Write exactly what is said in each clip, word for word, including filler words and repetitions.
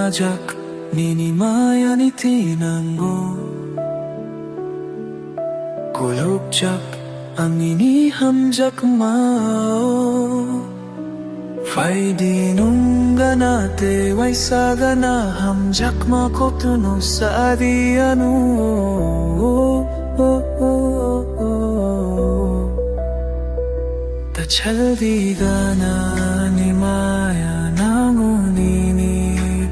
Jak nini mayani twi nango. Kulukjak ang nini hamjakmao. Phaidi nwng gana tei uaisa gana hamjakma koktwno sa di ano. Ta chaldi gana ni maya nango nini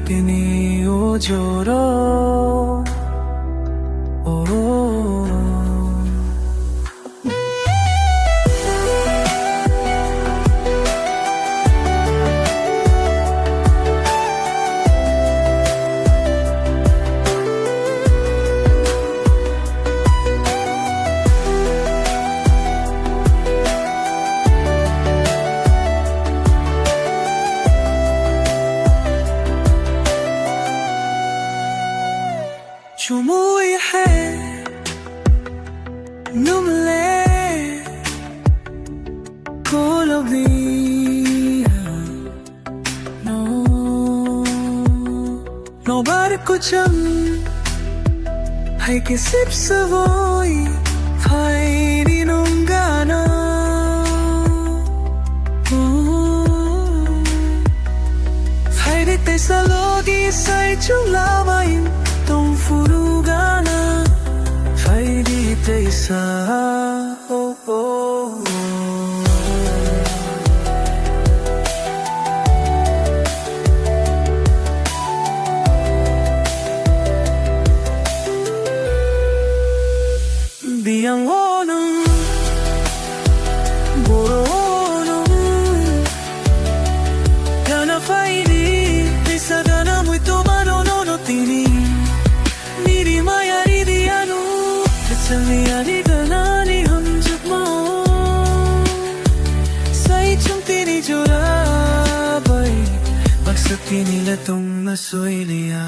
tini ojoro. Oh. Chumui he numle kolobi no. Nobar kucham hai ke sip savoi phaini nungano. Phaidi tesa lodi sai chula main tong furu gana. Phaidi tesa. Oh, oh, oh. Diang onung, boro onung. Gana phaidi, bisa gana muito mano no no tini. Nini maya ridi anu, kachalni ani ganani hamjakmao. Sai chum tini jora bai, baksa tini le tongna soiliya.